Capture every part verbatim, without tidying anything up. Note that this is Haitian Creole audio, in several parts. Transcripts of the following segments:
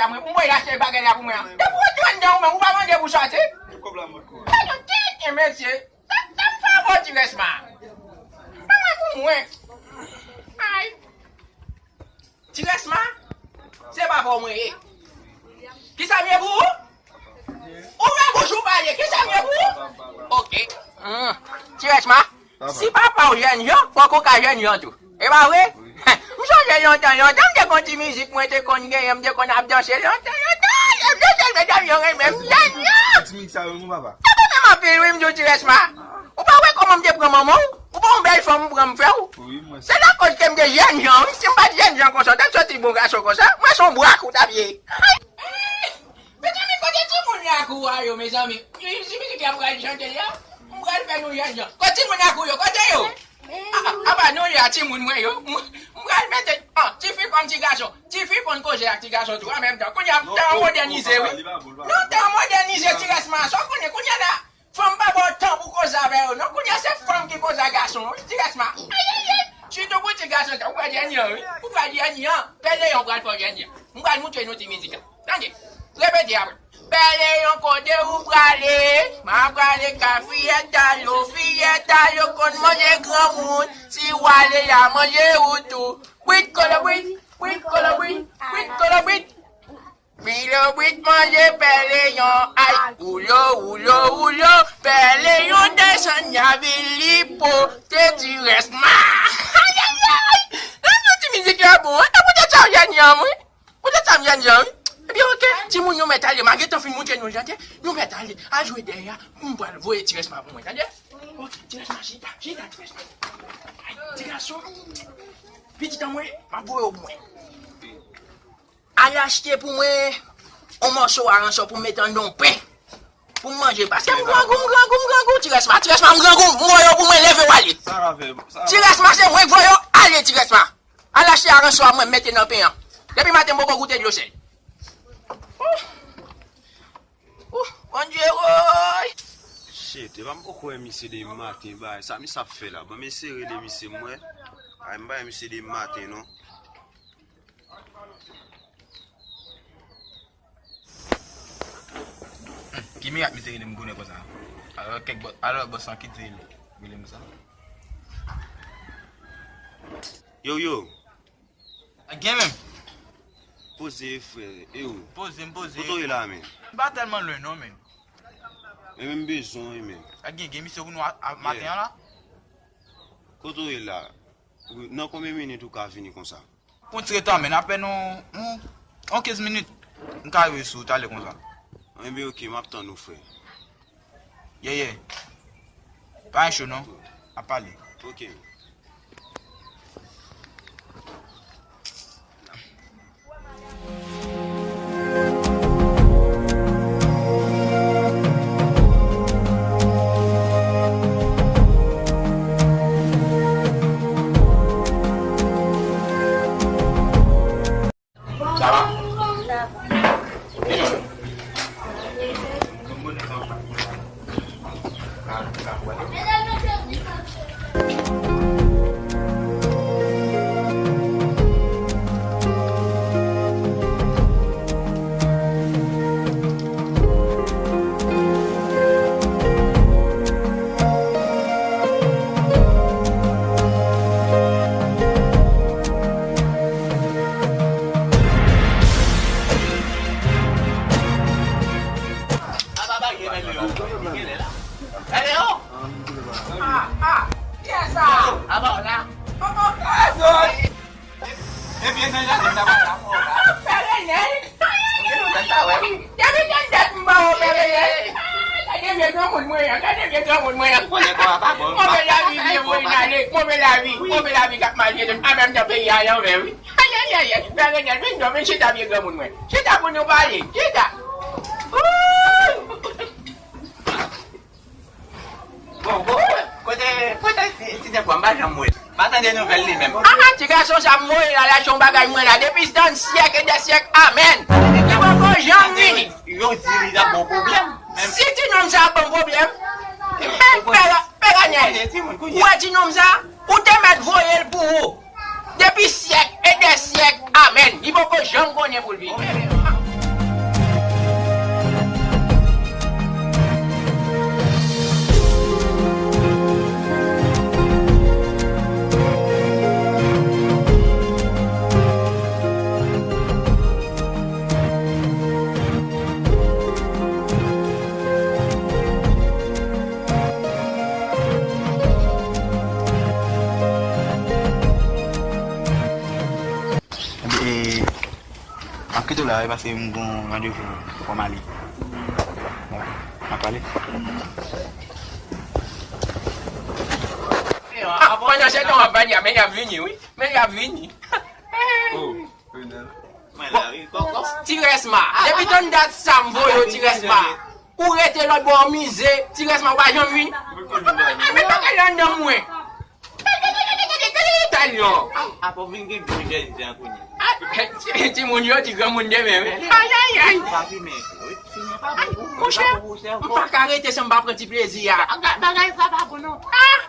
Mwen, mwen achte bagay la pou mwen. Depi w rantre anndan ou menm, ou pa mande pou sòti. Kòb la mòd kou. Gade yon tèt, mesye. Sa, sa m fè avè w, Ti Resma. Ban mwen pou mwen. Ay. Ti Resma, se papa w mwen ye. Kisa m ye pou ou? Ouvè bouch ou pale, kisa m ye pou ou? Ok. Hmm. Ti Resma, si papa w jènjan, fòk ou ka jènjan tou. E pa vre? M sonje lontan, lontan, m te gon ti mizik mwen te konn genyen, m te konn ap danse lontan, lontan, m te sèl medam yo renmen m jènjan. Ti mizik sa yo, non, papa. Sa pa menm anpil, wi, m di w, Ti Resma. Ou pa wè kòman m te pran manman w? Ou pa yon bèl fanm m pran m fè w? Wi, mwen. Se lakoz ke m te jènjan, wi. Si m pa t jènjan konsa, w t ap sòti bon gason konsa. Mwen se yon brak ou t ap ye. Mezanmi, kote timoun lakou a yo, mezanmi? Ti mizik la pral chante la. M pral fè nou jènjan. Kote timoun lakou yo? Kote yo? A, a, apa nou ye a timoun mwen yo? M, m pral mete, ah, tifi kòm ti gason. Tifi konn koze ak ti gason tou an menm tan. Kounye a, tan an mòdènize, wi. Non, tan an mòdènize, Ti Resma. Sa w konnen kounye a la? Fanm pa ba w tan pou koze avè yo, non. Kounye a se fanm ki koze ak gason, wi. Ti Resma. Ayayay. Sitou pou ti gason sa, ou pral jènjan, wi. Ou pral jènjan. Pè Leyon pral fè w jènjan. M pral moutre nou ti mizik la. Tande. Repete apre. Pè Leyon, kote ou prale? M a prale kay fiyèt a yo. Fiyèt a yo konn manje granmoun. Si w ale, y a manje ou tou. Bwit kolobwit, bwit kolobwit, bwit kolobwit. Milobrit manje Pè Leyon, ay, woulo, woulo, woulo, Pè Leyon desann Nyavil li pote Ti Resma. Ayayay! Nan nou ti mizik la bon, e poutèt sa w jènjan, wi. Poutèt sa m jènjan, wi. Ebyen, oke, timoun nou mèt ale, m a gentan fin moutre nou l, tande. Nou mèt ale, al jwe dèyè a, m pral voye Ti Resma pou mwen, tande. Oke, Ti Resma, chita, chita, Ti Resma. Ay, ti gason, pitit an mwen, m ap voye w pou mwen. Al achte pou mwen yon mòso aransò pou m mete anndan yon pen. Pou m manje. Paske m grangou, m grangou, m grangou. Ti Resma, Ti Resma, m grangou. M voye w pou mwen, leve w ale. Ti Resma, se mwen k voye w ale, Ti Resma. Al achte aransò a mwen, m mete nan pen an. Depi maten, m poko goute dlo sèl. Ouh. Ouh, Bondye, woy. Shit, epa m poko wè misye depi maten, bagay sa misye ap fè la. Ban m eseye rele misye, m wè. Ay, m pa wè misye depi maten, non. Ki mirak misye rele m kounye konsa? Alò kèk bò, alò bòs lan ki te rele m sa? Yo, yo. Gen menm. Poze, frè, e ou? Poze, m poze. Kote w ye la, menm? M pa tèlman lwen non, menm. Men menm bezwen w, menm. Gen, gen misye pou nou a, a, maten an la? Kote w ye la? Nan konbyen minit ou ka vini konsa? Pran ti retan, men apèn yon, yon, yon kenz minit, m ka rive sou ou talè konsa. Enben, oke, m ap tann ou, frè. Ye, ye. Pa gen cho, non. Ap pale. Oke. Sa va? Ebyen, nan jaden m ta pral la pou w la. Pè Renèl. Depi nan dat m ba w Pè Renèl. Gade vye granmoun mwen an, gade vye granmoun mwen an. Ou konnen kò a pa bon. Move lavi vye voye n ale, move lavi, move lavi k ap maltrete m. An menm tan peyi a lanvè, wi. Ayayayay, Pè Renèl, vin non, vin chita vye granmoun mwen. Chita pou nou pale, chita. Wouy! Bon, bon, kote, kote ti, ti nèg la, m pa janm wè. M pa tande nouvèl li menm. Aha, ti gason sa m voye la, lage yon bagay mwen la, depi dan syèk e dè syèk, amèn. Li poko janm vini. Yo di li t ap bon pwoblèm. Si ti nonm sa ap ban m pwoblèm, men pè, pè Ranyèl, ou wè ti nonm sa, ou te mèt voye l pou ou. Depi syèk e dè syèk, amèn. Li poko janm konnen pou l vini. M ap kite w la wi, paske m gen yon randevou fò m ale. Dakò. N ap pale. Ah, pandan se tan w ap pale a, men y ap vini wi. Men y ap vini. Oh, Ti Resma, depi tann dat sa m voye w, Ti Resma. Ou rete lòt bò, w mize, Ti Resma, ou pa janm vini. Mwen konn bagay. Mwen pa ka anndan mwen. Talyon. Apa w vin gen gwo jènjan kounye a? Ah, ti, timoun yo di granmoun demen wi. Ay, ay, ay. Pa fimen. Wi, fimen pa bon pou, monchè, pa bon pou sèvo. M pa ka rete san m pa pran ti plezi a. Bagay sa pa bon non. Ah!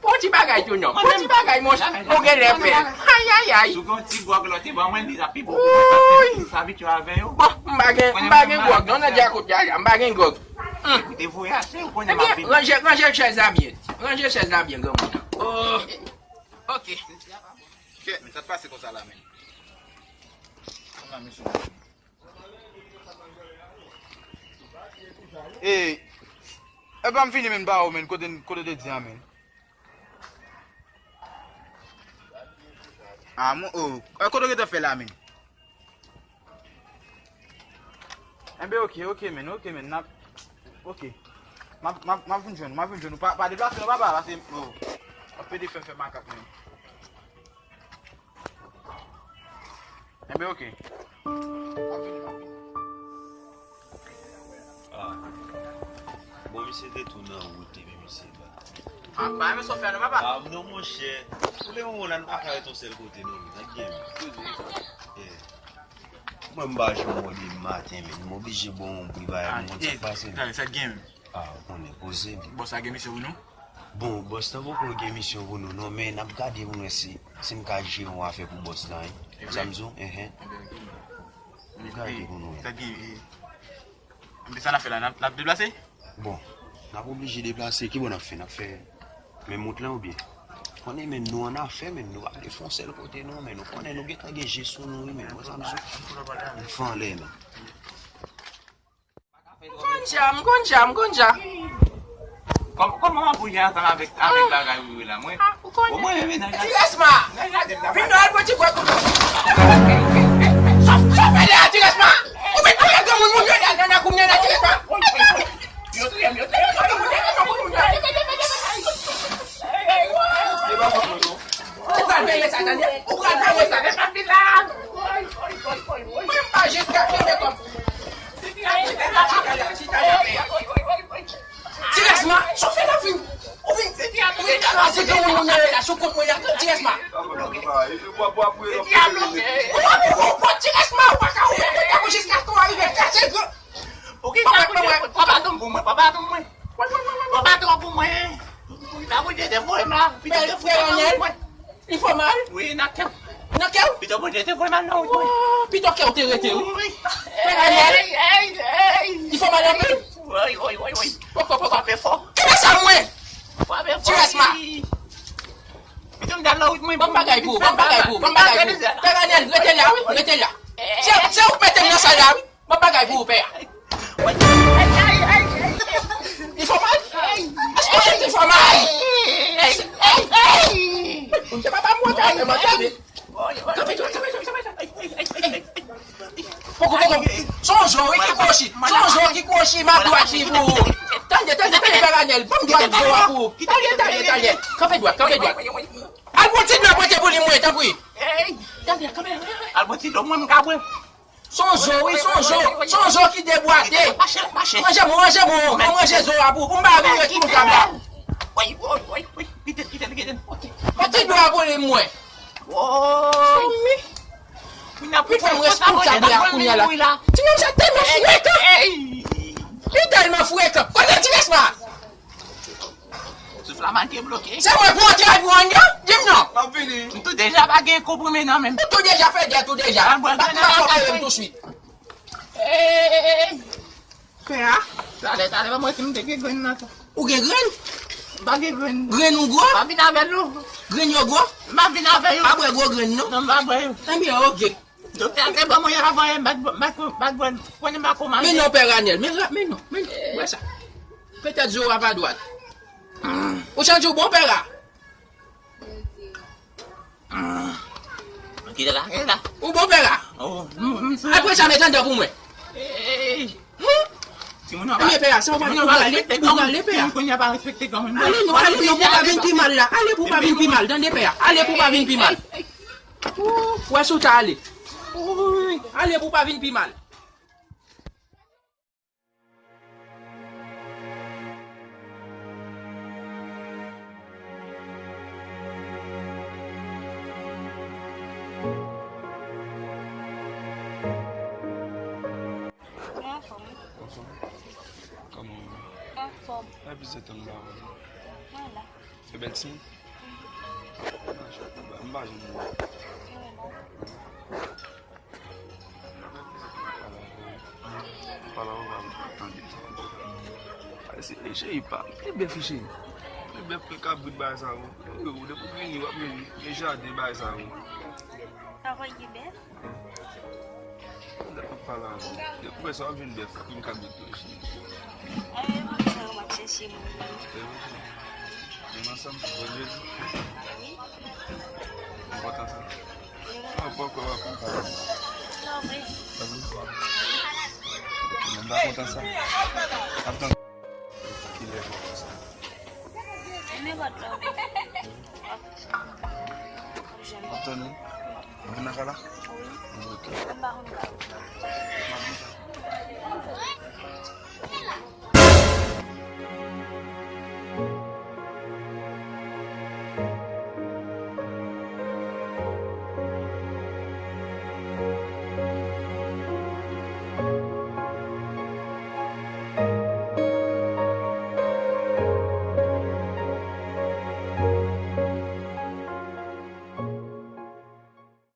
Bon ti bagay tou non. Bon ti bagay, monchè. Ou genlè pè. Ay, ay, ay. Si w gen yon ti gwòg lòt bò, mwen li sa pi bon pou mwen, paske sa abitye avè yo. Bon, m pa gen, m pa gen gwòg non, nan dyakout djaya, m pa gen gwòg. Ou te voye ase, ou konnen m ap vini. Ebyen, ranje, ranje chèz la byen. Ranje chèz la byen, granmoun. Oh. Ok. Kè, men sa t pase konsa la menm. Konsa mesye. Ey, epa m vini menm ba ou menm, kote, kote w te di a menm. Ah, mon, oh, eh, kote w gentan fè la menm? Enben, ok, ok, menn, ok, menn, n ap, ok. M ap, m ap, m ap vin jwenn ou, m ap vin jwenn ou. Pa, pa deplase non, papa, pase, oh, w ap pede fè m fè makak, menn. Enben, ok. M ap vini, m ap vini. Ah. Bon, misye te tou nan wout, epi misye pa. Ah, pa menm sa w fè non, papa. Ah, non, monchè. Pou le moman la, nou pa ka rete yon sèl kote, non, men. Sa k gen, men. Yeah. Mwen, m pa janm wè w depi maten, men. M oblije ba w yon bri bagay pou m konn sa k pase, men. Sa k gen, men. Ah, ou konnen, poze, men. Bòs la gen misyon pou nou? Bon, bòs la poko gen misyon pou nou, non, men n ap gade pou nou wè si, si m ka jere yon afè pou bòs la, wi. Sa m di w, enhen. N ap gade pou nou wè. Sa k gen, e, Anben sa n ap fè la, n ap, n ap deplase? Bon, n ap oblije deplase, ki bò n ap fè? N ap fè menm wout lan oubyen? Konnen menm nou an afè, menm nou pa vle fè yon sèl kote non, men nou konnen nou gentan gen je sou nou wi, menm wè sa m di w. Nou fè anlè menm. M konn ja, m konn ja, m konn ja. Kòm, kòman w ap bouje ansanm avèk, avèk bagay ou yo la, mwen? Ou konnen. Ti Resma! Vin non, al pran ti bwè kout. Chofè la, Ti Resma! Ou met touye granmoun, moun yo al nan koumye la, Ti Resma! Yo touye m, yo touye m! Ou pral peye sa, tande? Ou pral peye sa! Mwen pa jis ka kenbe kòm. Ti Resma, chofè la vin. Ou vin, ou vin kraze granmoun moun nan la sou kont mwen la, Ti Resma. Ou pa pou, ou pa, Ti Resma, ou pa ka ouvè pòt la pou jiskaske w rive kraze gran. Ou ki sa pou di, papa tann pou mwen, papa tann mwen. Papa tann pou mwen. Sa pou di, te voye m la, pito te voye m la. Li fè w mal? Wi, nan kè m. Nan kè w? Pito Bondye te voye m al nan wout mwen. Oh, pito kè w te rete, wi. Wi. Pè Daniel. Ey, ey, ey. Li fè w mal anpil? Wi, wi, wi, wi. Poko, poko. Frape fò. Kenbe sa mwen. Frape fò. Ti Resma. Pito m t al nan wout mwen. Ban m bagay pou ou, ban m bagay pou ou, ban m bagay pou ou. Pè Daniel, rete la, wi, rete la. Se, se ou k mete m nan sal la, wi. Ban m bagay pou ou, pè a. Li fè w mal? Èske li fè w mal? Bon, se papa m wè kay. Kanpe dwat, kanpe dwat, kanpe dwat. Poko, poko. Se yon zo wi ki kwochi. Se yon zo ki kwochi, m ap dwat li pou ou. Tande, tande, tande, pè Daniel. Ban m dwat zo a pou ou. Tande, tande, tande. Kanpe dwat, kanpe dwat. Al pran ti dlo pote pou li mwen, tanpri. Tande, kanpe. Al pran ti dlo mwen, m ka bwè. Se yon zo, wi, se yon zo. Se yon zo ki debwate. Mache, mache. Ranje m, ranje m, mwen ranje zo a pou, pou m pa vin ret sou tab la. Woy, woy, woy, woy. Kite l, kite l, kite l. Ok. Mete dlo a pou li mwen. Woy. Wi. Li fè m responsab la kounye a la. Ti nonm sa tèlman frekan. Li tèlman frekan. Kote ti Resma? Souf la manke bloke. Se mwen pou antre al pou ann yo? Di m non. M ap vini. M tou deja pa gen konprime nan men m. Ou tou deja fè dèt ou deja. Al bwè. Bat m nan fò peye m touswit. Pè a? Talè, talè, ban mwen si m te gen grenn nan tou. Ou gen grenn? M pa gen grenn. Grenn ou gwo? M ap vin avè l non. Grenn yo gwo? M ap vin avè yo. Pa bwè gwo grenn non. Non, m pa bwè yo. Ebyen, oke. Doktè a te ban mwen avan yè, m pa t, m pa t, m pa t bwè l. Konnen m pa kòmanse. Men non, pè Ranèl, men, men non, men non, wè sa. Petèt zo a pa dwat. Ou santi w bon, pè Ra? Kite la, kite la. Ou bon, pè Ra? Oh, m, m, Apre sa, met anndan pou mwen. Ey. Timoun nan pa Ebyen, pè a, sa w pral, ou prale, ou prale, pè a. Timoun nan pa respekte granmoun. Ale non, ale non, pou pa vin pi mal la. Ale pou pa vin pi mal, tande, pè a. Ale pou pa vin pi mal. Ou wè si w ta ale. Ale pou pa vin pi mal. Mwen anfòm, wi. Anfòm? Kòman w ye? Anfòm. Sa fè plizyè tan m pa wè w. Mwen la. Se bèl timoun? M pa janm wè. Mwen la. Pale avè w, pale avè w, tande. Ay, se, e, cheri pa m, pli bèf, cheri. Pli bèf ke kabrit, bagay sa yo. Yo, depi w vini, w ap vini, e jaden, bagay sa yo. Sa vre, gen bèf? Lè w pale avè m, depi w wè sa, w ap jwenn bèf, vin kabrit tou, cheri. Ay, mwen, sa yo, m ap chèche moun. E wi, cheri. Vin ansanm, vandredi. Wi. Enpòtan sa. Wi. Ah, pòkò w ap pale. Non, vre. Sa vre? Mwen pa kontan sa. Ap tann. Kilè w ap fè sa? Nenpòt lè w vle. W ap, w ap jwenn. W ap tann wi? W ap vin nan kay la? Wi. Ok. Mwen pa konn kay ou. M ap vin.